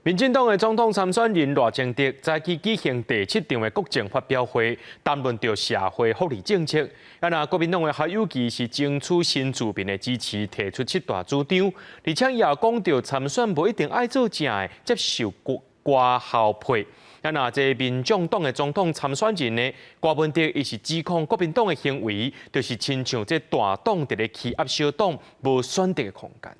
民進黨的總統參選人賴清德早起舉行第七場的國政發表會，談論著社會福利政策。啊，若國民黨的侯友宜是爭取新住民的支持，提出七大主張，而且也講著參選無一定愛做正的，接受郭侯配。啊，若這民眾黨的總統參選人呢，柯文哲伊是指控國民黨的行為，就是親像這大黨佇咧欺壓小黨，無選擇的空間。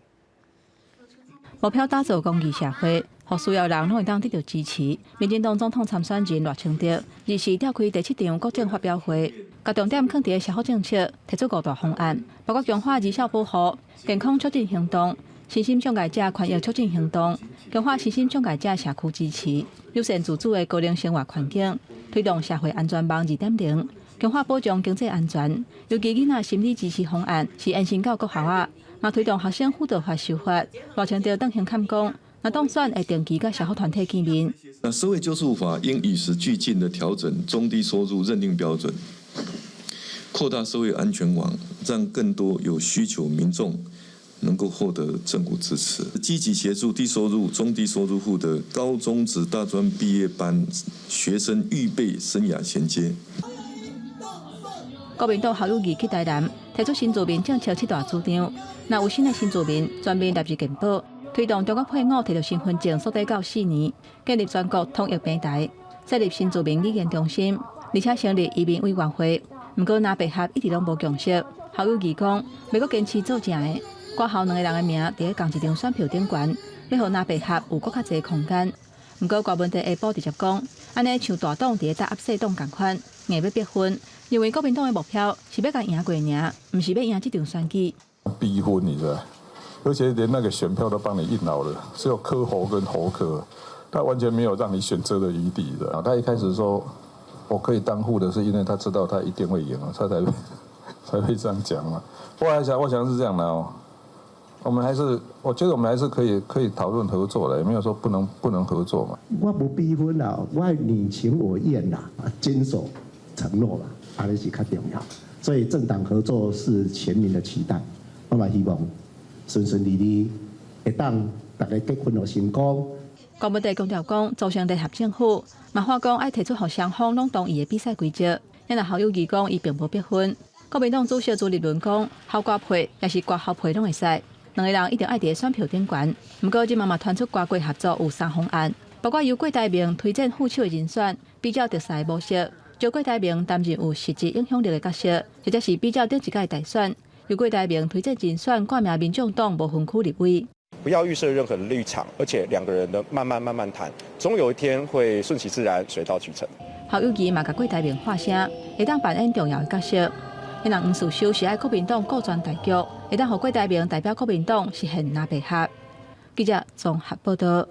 目標打造公義社會，予需要人攏會當得著支持。民進黨總統參選人賴清德日時召開第七場國政發表會，共重點囥佇社福政策，提出五大方案，包括強化兒少保護、健康促進行動、身心障礙者權益促進行動、強化身心障礙者社區支持、友善自主的高齡生活環境、推動社會安全網2.0、強化保障經濟安全，尤其囡仔心理支持方案是延伸到國校仔。嘛推動學生輔導法修法，賴清德當選坎講，若當選會定期佮社福團體見面。那社會救助法應與時俱進的調整中低收入認定標準，擴大社會安全網，讓更多有需求民眾能夠獲得政府支持。積極協助低收入、中低收入戶的高中職、大專畢業班學生預備生涯銜接。國民黨侯友宜去台南提出新住民政策七大主張，若有新的新住民全面納入健保，推動中國配偶提著身份證縮短到4年，建立全國統一平台，設立新住民語言中心，而且成立移民委員會。毋過藍白合一直攏無共識。侯友宜講，欲閣堅持做正的，郭侯兩個人的名佇咧仝一張選票頂懸，欲予藍白合有閣較濟空間。毋過柯文哲下晡直接講，按呢像大黨佇咧打壓細黨仝款，硬欲逼分，認為國民黨的目標是欲共贏過爾，毋是欲贏這場選舉。逼婚，你知道？而且連那個選票都幫你印好了，只有柯侯跟侯柯，他完全沒有讓你選擇的餘地的。他一開始說我可以當副的，是因為他知道他一定會贏，他才會這樣講嘛。後來想，我想是這樣的哦。我們還是，我覺得我們還是可以討論合作的，也沒有說不能合作嘛。我無逼婚啦，我你情我願啦，堅守承諾啦，按呢是較重要。所以政黨合作是全民的期待，我嘛希望順順利利，會當大家結婚予成功。柯文哲強調講，組成聯合政府，嘛話講愛提出予雙方攏同意的比賽規則。因為侯友宜講，伊並無逼婚。國民黨主席朱立倫講，侯郭配抑是郭侯配攏會使。兩个人一定愛佇選票頂懸。毋過這馬嘛傳出郭郭合作有三方案，包括由郭台銘推薦副手的人選，比照特賽模式，招郭台銘擔任有實質影響力的角色，或者是比照頂一屆大選，由郭台銘推薦人選掛名民眾黨無分區立委。不要預設任何的立場，而且兩個人呢慢慢慢慢談，總有一天會順其自然，水到渠成。侯友宜嘛共郭台銘喊聲，會當扮演重要的角色。彼人黃士修是愛國民黨顧全大局，會當予郭台銘代表國民黨實現藍白合。記者綜合報道。